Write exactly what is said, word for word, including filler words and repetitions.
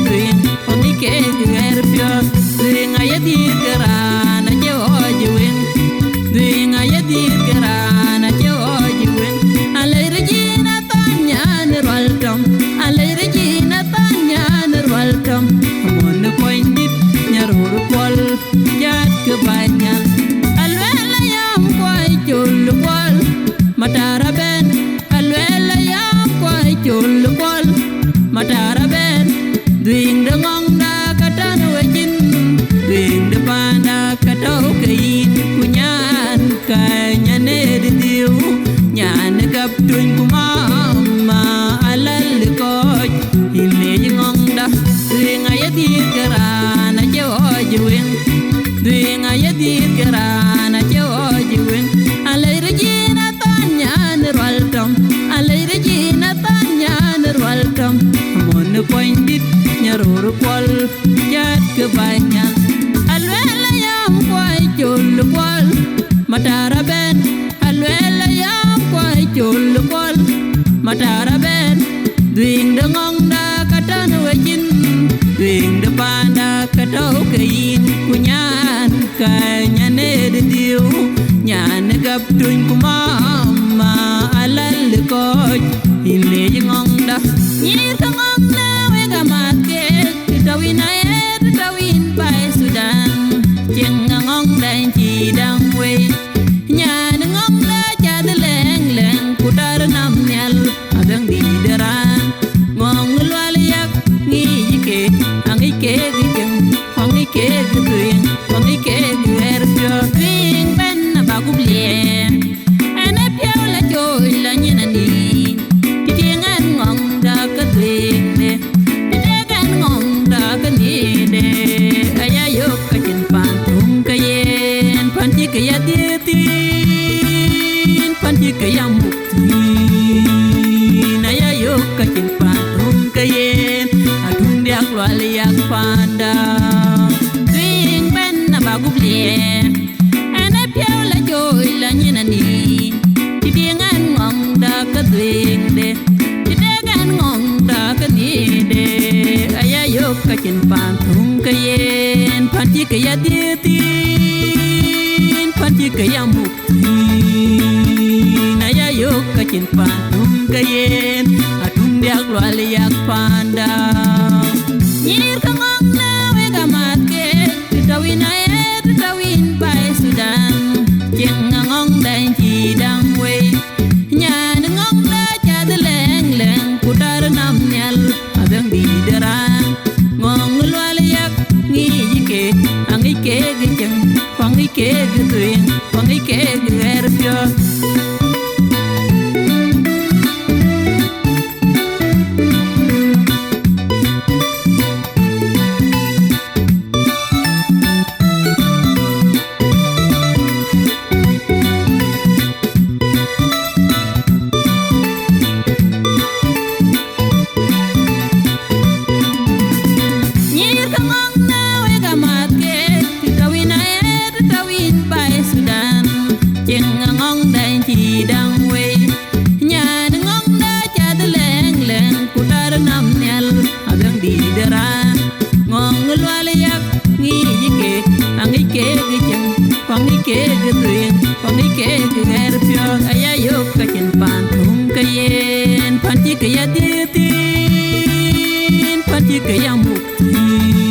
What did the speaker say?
Dhuëëŋ, ŋic kek ɣɛɛr piɔ̈ɔ̈th. Dhuëëŋ aye dhiëëth ke raan acie ɣɔɔc ë weŋ. Dhuëëŋ aye dhiëëth ke raan acie ɣɔɔc ë weŋ. Alɛc rec yïn athany nyan ë rual tɔm. Alɛc rec yïn athany nyan ë rual tɔm. Amuɔ̈n ë kuɔnydït nyarur kuɔl jat ke bäny nyan. Aluɛɛl ayam kuɔc col kuɔl. Matar abɛ̈n. Aluɛɛl ayam kuɔc col kuɔl, matar abɛ̈n. Dhuëëŋ de ŋɔ̈ŋda ka tɔ̈ në wecin, dhuëëŋ de paanda ka tɔ̈ ke yïn, ku nyan ka nyan ë dhiëëu, nyan ë gap tuny ku mama alal kɔc. Yïn leec ŋɔ̈ŋda, dhuëëŋ aye dhiëëth ke raan acie ɣɔɔc ë weŋ. Dhuëëŋ aye dhiëëth ke raan acie ɣɔɔc ë weŋ. Alɛc rec yïn athany nyan ë rual tɔm. Alɛc rec yïn athany nyan ë rual tɔm. Amuɔ̈n ë kuɔnydït nyarur kuɔl jat ke bäny nyan. Aluɛɛl ayam kuɔc col kuɔl, matar abɛ̈n. Aluɛɛl ayam kuɔc col kuɔl, matar abɛ̈n. Dhuëëŋ de ŋɔ̈ŋda ka tɔ̈ në wecin, dhuëëŋ de paanda ka tɔ̈ ke yïn, ku nyan ka nyan ë dhiëëu, nyan ë gap tuny ku mama alal kɔc. Yïn leec ŋɔ̈ŋda, nyïïr ke ŋɔ̈ŋda wek amath keek, të tɔ̈ wïn aye, të tɔ̈ wïn baai Thudan. Cieŋ aŋɔ̈ŋda yïn cï daŋ wei. Nyan ŋɔ̈ŋda cath lɛŋlɛŋ, ku tar nɔm nhial, adäŋ dïït de raan. Ŋɔ̈ŋ lual yak ŋic ke, aŋic kek cieŋ, ku aŋic kek dhuëëŋ, ku aŋic kek ɣɛɛr piɔ̈ɔ̈th. Dhuëëŋ bɛ̈n aba gup liɛɛm. Ɛn ë piɔ̈u la coc la nyin anïï, të tïŋ ɛn ŋɔ̈ŋda ke dhuëëŋde. Të tek ɛn ŋɔ̈ŋda ke nhiëërde, aya yök ka cïn pan thum ke yen, pan cï ke ya dhiëëth thïn, pan cï ke ya muk thïn, aya yök ka cïn pan thum ke yen, atuŋ diäk lual yak panda. Dhuëëŋ bɛ̈n aba gup liɛɛm. Ɛn ë piɔ̈u la coc la nyin anïï, të tïŋ ɛn ŋɔ̈ŋda ke dhuëëŋde, të tek ɛn ŋɔ̈ŋda ke nhiëërde, aya yök ka cïn pan thum ke yen, pan cï ke ya dhiëëth thïn, pan cï ke ya muk thïn, aya yök ka cïn pan thum ke yen, atuŋ diäk lual yak panda. Nyïïr ke ŋɔ̈ŋda wek amath keek, të tɔ̈ wïn aye, të tɔ̈ wïn baai Thudan. Cieŋ aŋɔ̈ŋda yïn cï daŋ wei. Nyan ŋɔ̈ŋda cath lɛŋlɛŋ, ku tar nɔm nhial, adäŋ dïït de raan. Ŋɔ̈ŋ lual yak ŋic ke, aŋic kek cieŋ, ku aŋic kek dhuëëŋ, ku aŋic kek ɣɛɛr piɔ̈ɔ̈th. Nyïïr ke ŋɔ̈ŋda wek amath keek, të tɔ̈ wïn aye, të tɔ̈ wïn baai Thudan. Cieŋ aŋɔ̈ŋda yïn cï daŋ wei. Nyan ŋɔ̈ŋda cath lɛŋlɛŋ, ku tar nɔm nhial, adäŋ dïït de raan. Ŋɔ̈ŋ lual yak ŋic ke, aŋic kek cieŋ, ku aŋic kek dhuëëŋ, ku aŋic kek ɣɛɛr piɔ̈ɔ̈th, aya yök ka cïn pan thum ke yen, pan cï ke ya dhiëëth thïn, pan cï ke ya muk thïn.